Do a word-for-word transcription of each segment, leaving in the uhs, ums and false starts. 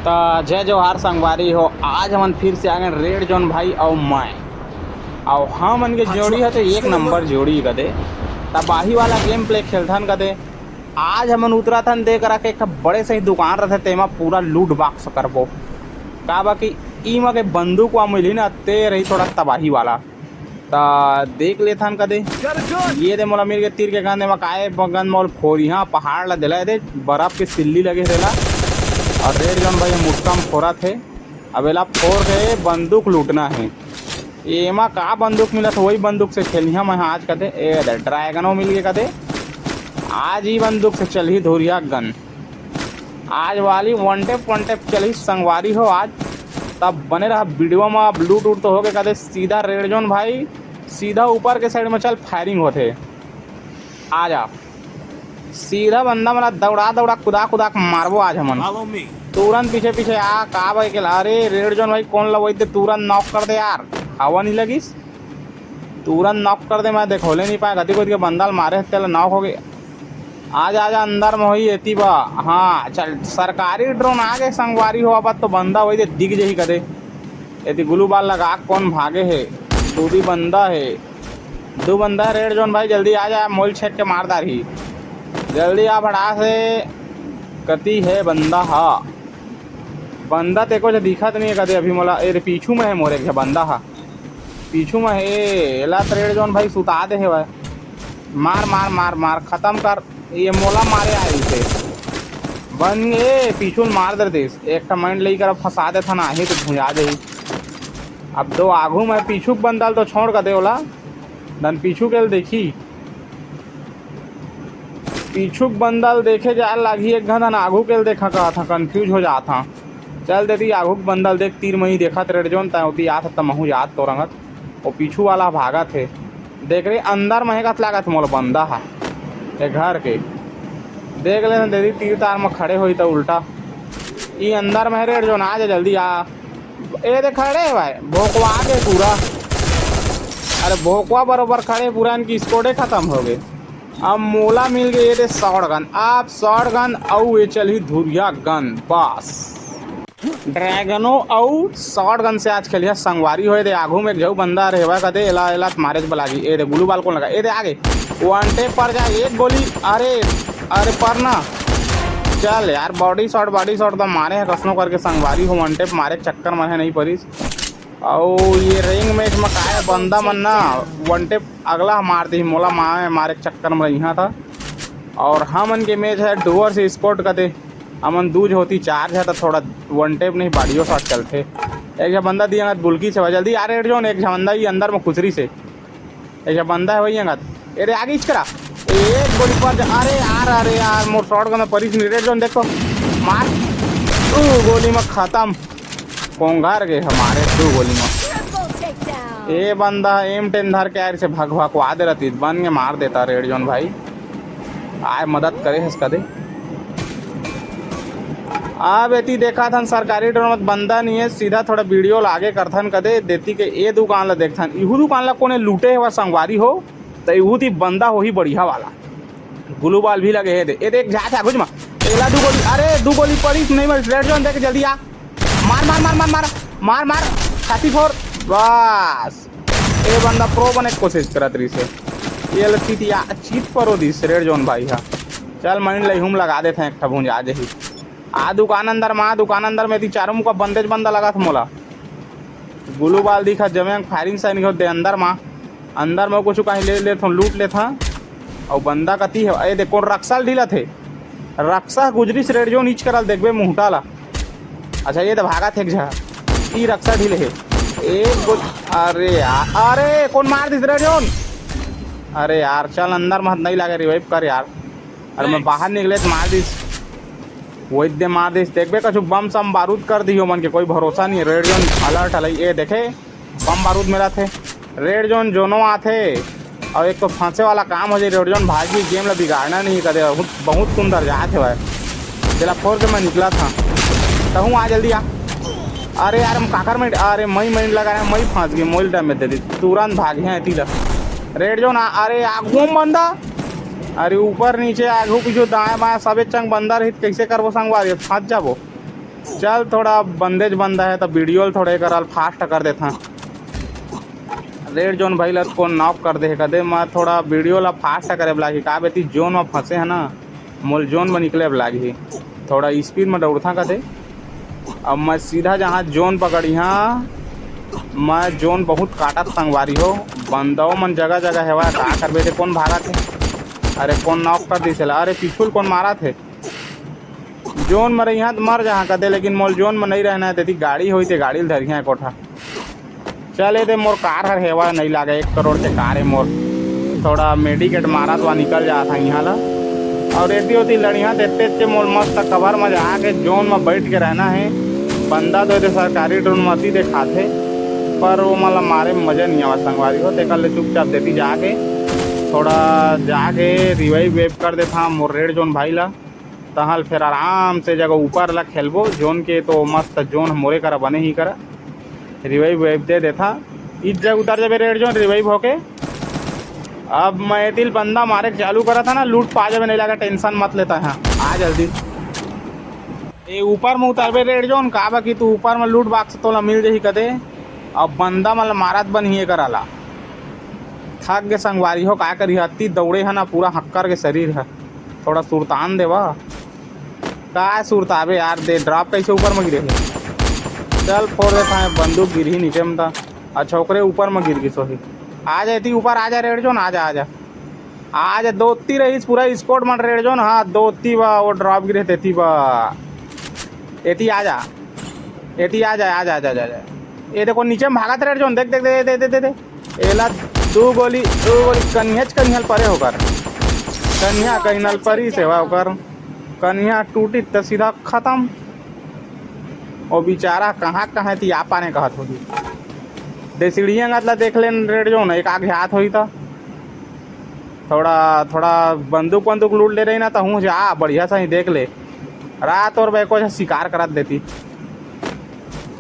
त जय जोहार संगवारी हो, आज हमन फिर से आ गए रेड जोन भाई अउ मैं। अउ हमन के जोड़ी ह तो एक नंबर जोड़ी कदे, तबाही वाला गेम प्ले खेलथन कदे। आज हमन उतरत हन दे करा के एक ठा बड़े सही दुकान रथे, तेमा पूरा लूट बॉक्स करबो। का बा कि इमा के बंदूक वा मिलही ना, ते रही थोड़ा तबाही वाला। त देख लेथन कदे। ये दे मोला मिल के तीर के गन, एमा काय गन मोल फोरिहा पहाड़ ला देला दे, बर्फ के सिल्ली लगे रेला। अउ रेड जोन भाई मुक्का म फोरत हे। अब एला फोर के बंदूक लूटना हे। एमा का बंदूक मिलत, वही बंदूक से खेलिहा मैं आज कदे। ए दे, ड्रैगनो मिल के कदे। आज ही बंदूक से चलही धुरिया गन। आज वाली वन टैप, वन टैप चलही संगवारी हो आज। तब बने रहा वीडियो में। अब लूट उट तो हो गए कदे, सीधा रेड जोन भाई, सीधा ऊपर के साइड में चल, फायरिंग होथे। आ जा, सीधा बंदा मन ला दौड़ा दौड़ा, कुदा कुदा के मारबो आज हमन। Follow me। तुरंत पीछे पीछे आ, का भाई के ला-, अरे रेड जोन भाई, कौन ला वही दे, तुरंत नॉक कर दे यार, हवा नहीं लगिस, तुरंत नॉक कर दे। मैं देखोले नहीं पाए, गति को बंदा ल मारे, तेला नॉक हो गए। आजा आजा, अंदर में होही एती बा। हाँ चल, सरकारी ड्रोन आ गए संगवारी हो, अब तो बंदा वही दे दिख जही कदे। एती ग्लू बॉल लगा के कौन भागे हे? दू दी बंदा हे, दू बंदा हे रेड जोन भाई, जल्दी आ जा, मोल छेक के मार डारही। जल्दी आ भड़ा से, कती हे बंदा हा? बंदा तेको जे दिखत नहीं हे कदे अभी मोला। ए रे पीछू में हे मोरे एक झ बंदा हा, पीछू में हे। एला त रेड जोन भाई सुता दे हे भाई। मार मार मार मार, खत्म कर। ये मोला मारे आए थे। बन गे, पीछू ल मार दे देस। एक ठा माइंड लई कर फंसा देथन, आही तो भुंजा देही। अब दो आघू में पीछू के बंदा ल तो छोड़ कदे ओला, धन पीछू के ल देखी। पीछू के बंदा ल देखे जाए लागही एक घन, धन आघू के ल देखा कहत हा, कंफ्यूज हो जात हा। चल देती आघू के बंदा ल देख, तीर मही देखत रेड जोन, तै ओती आत ह त महू जात तो रंगत। वो पीछू वाला भागत हे। देख रे, अंदर में हे कस लागत मोला बंदा हा, ए घर के। देख ले ना, दीदी, तीर तार में खड़े होई त उल्टा। ई अंदर में हे रेड जोन, आ जा जल्दी आ। ए दे खड़े हे भाई, भोकवा के पूरा। अरे भोकवा बरोबर खड़े, पूरा इनकी स्कोडे खत्म हो गए। अब मोला मिल गए ये दे शॉटगन। आप शॉटगन अउ ये चलही धुरिया गन, बस। ड्रैगनो अउ शॉटगन से आज खेलिया संगवारी होए दे। आघू में एक झऊ बंदा रहे, वह कदे एला, एला मारे बलागी। ए दे ग्लू बॉल कौन लगा? ए दे आगे। वन टैप पर जा, एक गोली। अरे, अरे पर ना। चल यार, बॉडी शॉट, बॉडी शॉट तो मारे है कसनो करके संगवारी हो। वन टैप मारे के चक्कर में है नहीं परिस। अउ ये रिंग मैच में काय बंदा मन ना वन टैप अगला मार दी, मोला मारे, मारे के चक्कर में रहिया था। और हमन के मैच है डुअर से स्पोर्ट कदे। हमन दू झ होती, चार झ, त थोड़ा वन टैप नहीं, बॉडियो शॉट चलथे। एक झ बंदा दिया बुलकी से, जल्दी आ रेड जोन, एक झ बंदा ही अंदर में खुसरी से, एक झ बंदा है वही अंगत। अरे आगे इचकरा, एक गोली पर जा-, अरे यार, अरे यार, मोर शॉटगन में परिस नहीं, रेड जोन देखो, मार, दू गोली में खत्म, कोंगार गए हमारे दू गोली में। Triple takedown। ए बंदा एम टेन धर के आए से भग भगवा दे रहती, बन के मार देता रेड जोन भाई। आए मदद करे हस कदे। अब एती देखा थन सरकारी ड्रोन मत बंदा नहीं है, सीधा थोड़ा वीडियो ला आगे करथन कदे, देती के ए दुकान ला देखथन, इहू दुकान ला कोने लूटे हेवा संगवारी हो, त इहू ती बंदा होही बढ़िया वाला। ग्लू बॉल भी लगे हे दे, ए देख जात है कुछ मा, एला दू गोली, अरे दू गोली पड़ी नहीं मर, रेड जोन देख जल्दी आ, मार मार मार मार मार मार मार, छाती फोड़, बस। ए बंदा प्रो बने के कोशिश करत रहिस हे। ये ले चीत या, चीत परो दिस रेड जोन भाई हा। चल माइंड लई हम लगा देथे एक ठा भुंजा देही। आ दुकान अंदर मा, दुकान अंदर में ती चारों मुका बंदेज बंदा लगा था मोला। ग्लू बॉल दिखा जमे फायरिंग साइन दे अंदर मा। अंदर में कुछ कहीं ले लेथों, लूट लेथा। अउ बंदा कती है, ए देख कोन रक्सा ढीला थे। रक्सा गुजरी से रेड जोन इच करल देखबे मुहटा ला। अच्छा, ये तो भागा थे एक झा। ई रक्सा ढीले हे। एक गो-, अरे यार, अरे, कौन मार दिस रे जोन? अरे यार, चल अंदर मत नहीं लागे, रिवाइव कर यार। अरे, मैं बाहर निकले तो मार दिस। वही दे मार दिस। देखबे, कछु बम सम बारूद कर दियो मन के, कोई भरोसा नहीं है। रेड जोन अलर्ट हलई। ए, देखे? बम बारूद मेरा थे। रेड जोन जोनो आथे। और एक तो फंसे वाला काम हो जाए, रेड जोन भागी, गेम ला बिगाड़ना नहीं कदे, बहुत, बहुत सुंदर जात हे भाई। तेला फोर के मैं निकला था। तहूँ आ जल्दी आ। अरे यार, हम काकर में, अरे मई माइंड लगा रहे हैं, मई फंस गए, मोइल डैमेज दे दी। तुरंत भागे हैं तीला। रेड जोन आ, अरे आगू में बंदा। अरे ऊपर नीचे आगू पीछू दाएं बाएं सबे चंग बंदा रहित, कैसे करबो संगवारी, फंस जाबो। चल, थोड़ा बंदेज बंदा हे, त वीडियो ल थोड़ा एकर फास्ट कर देथन। रेड जोन भाई ला कोन नॉक कर दे हे कदे, मैं थोड़ा वीडियो ला फास्ट करे बर लागही, का बेती जोन में फंसे है ना, मोल जोन में निकले बर लागही। थोड़ा स्पीड में दौड़था कदे। अब मैं सीधा जहाँ जोन पकड़िहा, मैं जोन बहुत काटत संगवारी हो। बंदव मन जगह जगह हेवय, का करबे ते? कोन भागत हे? अरे कोन नॉक कर दिस ला? अरे पीछू ल कोन मारत हे? जोन में रहिहा त मर जहाँ कदे, लेकिन मोल जोन में नहीं रहना है। तेती गाड़ी होई ते गाड़ी ल धरिहा कोठा। चल, ए दे मोर कार हर हेवा नहीं लागे, एक करोड़ के कार है मोर। थोड़ा मेडिकेट मारा तो निकल जात है यहाँ ला। और एती ओती लड़िया देते ते मोर मस्त कवर में जाके जोन में बैठ के रहना है। बंदा तो एदे सरकारी ड्रोन मती देखाथे, पर वो मला मारे में मजा नहीं आवा संगवारी हो। तेकर ले चुपचाप देती जाके थोड़ा जाके रिवाइव वेव कर देता मोर रेड जोन भाई ला। तहाँ ले फेर आराम से जगह ऊपर ला खेलबो। जोन के तो मस्त जोन मोरे करा बने ही करा। रिवाइव वाइव दे देथा। इस जगह उतर जाबे रेड जोन रिवाइव होके। अब मैं एती ले बंदा मारे के चालू करा था ना, लूट पा जाबे, नहीं लगा, टेंशन मत लेता है। आ जल्दी। ए ऊपर में उतरबे रेड जोन, का बा कि तू ऊपर में लूट बॉक्स तोला मिल जाही कदे। अब बंदा मन ल मारत बन ही एकर आला। थक गे संगवारी हो, का करी, अति दौड़े है ना, पूरा हक्कर के शरीर है। थोड़ा सुरतान देवा। का सुरताबे यार, दे ड्रॉप कैसे ऊपर में गिरे हे। चल फोड़ देता है, बंदूक गिर ही नीचे में था। अच्छा, ओकरे ऊपर में गिर गिस होही। आ जा एती ऊपर, आ जा रेड जोन, आ जा, आ जा। आ जा, दो ओत्ती रहीस पूरा स्क्वाड मन रेड जोन। हाँ, दो ओत्ती बा, वो ड्रॉप गिरे तेती बा। एती आ जा, एती आ जा, आ जा, आ जा, आ जा, आ जा। ये देखो नीचे में भागत रेड जोन, देख, देख, देख, देख, देख, देख। एला दू गोली, दू गोली कन्हेच कन्हल परे होकर। कन्हा कहीं नल परी सेवा ओकर। कन्हा टूटी त सीधा खत्म। वो बेचारा कहाँ, कहाँ थी आपा ने कहत होही। दे सीढ़िया गत ला देख लेन रेड जोन, एक आग हाथ होई त। थोड़ा, थोड़ा बंदूक वंदूक लूट ले रही ना, त हूँ जा, बढ़िया सही देख ले। रात और बैको से शिकार करत देती।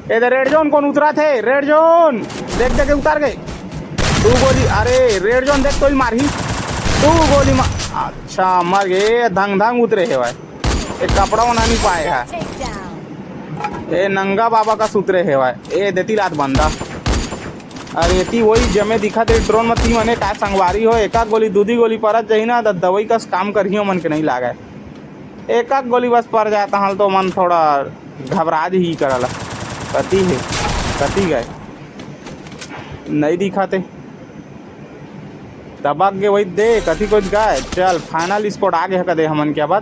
ए दे रेड जोन कोन उतरा थे? रेड जोन देख, देख उतर गए। दू गोली, अरे रेड जोन देख तो ही मारही। दू गोली मार, अच्छा मर गए। धंग धंग उतरे हे भाई, एक कपड़ा होना नहीं पाए है। ए नंगा बाबा का सुतरे हे भाई। ए देती लात बंदा। अरे एती वही जमे दिखा दे ड्रोन में ती मने का संगवारी हो, एका गोली दूधी गोली परत जही ना त दवाई कस काम करही मन के नहीं लागे। एका गोली बस पर जाता हल तो मन थोड़ा घबरा जी ही करला। कती हे, कती गए, नहीं दिखाते। तबक गे वही दे, कथी कुछ गाय। चल, फाइनल स्कोर आ गया कदे हमन के। अब,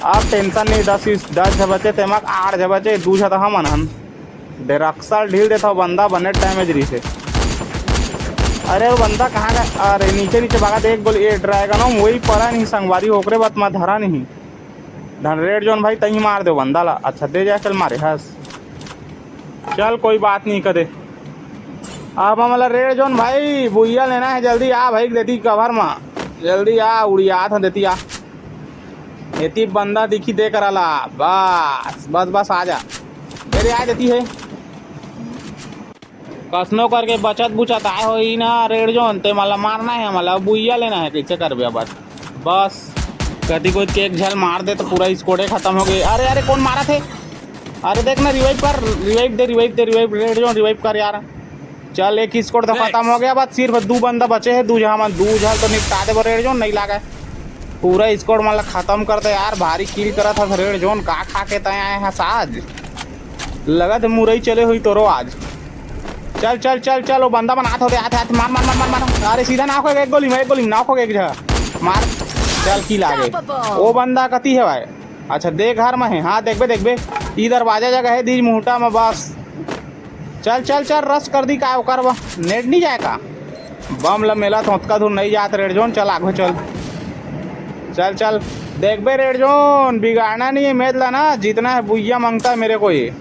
अब टेंशन नहीं, दस, दस झ बचे, तेमक आठ झ बचे, दू झ तो हमन हन। दे रक्सल ढील देता बंदा, बने डैमेज रही से। अरे वो बंदा कहाँ गया? अरे नीचे, नीचे भागा दे, एक गोली, ए ड्रैगन वही पड़ा नहीं संगवारी, ओकरे बात मैं धरा नहीं। धन रेड जोन भाई, तही मार दे बंदा ला। अच्छा, दे जा, चल मारे हस। चल, कोई बात नहीं करे। अब हमला रेड जोन भाई, बुइया लेना है, जल्दी आ भाई, देती कवर मा, जल्दी आ, उड़ियात ह देती आ। एती बंदा दिखी दे कराला, बस, बस, बस, आ जा। मेरे आ देती है। कसनो करके बचत बुचत आए होही ना रेड जोन, ते मला मारना है, मला बुइया लेना है, कैसे करबे अब? बस, कति कोई के एक झल मार दे तो पूरा स्क्वाडे खत्म हो गई। अरे, अरे, कौन मारा थे? अरे देख ना, रिवाइव कर, रिवाइव दे, रिवाइव दे, रिवाइव, रेड जोन रिवाइव कर यार। चल, एक स्क्वाड तो खत्म हो गया, बस सिर्फ दू बंदा बचे है, दू झा मन, दू झल तो निपटा दे रेड जोन, नहीं लागे। पूरा स्क्वाड मन ला खत्म कर दे यार, भारी किल करत हस रेड जोन, का खा के तय आए हस आज? लगत है मुरई चले हुई तोरो आज। चल, चल, चल, चल, वो बंदा मन आत होते, आते, आते, मार, मार, मार, मार, मार। अरे सीधा नाक हो गया, एक गोली में, एक गोली में नाक हो गया एक जगह। मार। चल, किल आ गए। वो बंदा कती है भाई? अच्छा, देख घर में है। हाँ, देखबे, देखबे। ई दरवाजा जगह है, दीज मुहटा में बस। चल, चल, चल, रश कर दी का ओकर बा। नेट नहीं जाए का? बम ल मेला थोतका धुर नहीं जात रेड जोन, चल आगे चल। चल, चल। देखबे रेड जोन, बिगाड़ना नहीं है मैच ला ना, जीतना है, बुइया मांगता है मेरे को ये।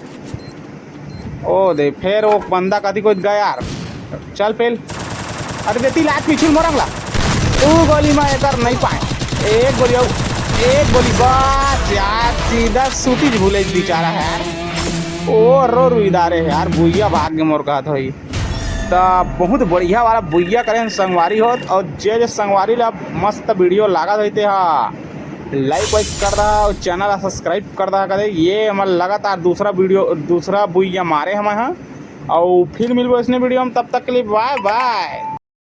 ओ दे, फेर वो बंदा कथी कोई गया यार। चल पेल। अरे देती लात पीछू मोरंग ला। तू गोली में एकर नहीं पाए। एक गोली आऊ, एक गोली बस यार, सीधा सूटी भूले बेचारा है यार। ओ रो रुईदारे है यार, बुइया भाग के मोर कहत होई। त बहुत बढ़िया वाला बुइया करें संगवारी होत, और जे जे संगवारी ला मस्त वीडियो लागत होते हा। लाइक वाइक कर दा अउ चैनल ला सब्सक्राइब कर दा करे। ये हमर लगातार दूसरा वीडियो, दूसरा बुइया मारे हमन ह। अउ फिर मिलबो इसने वीडियो में, तब तक के लिए बाय बाय।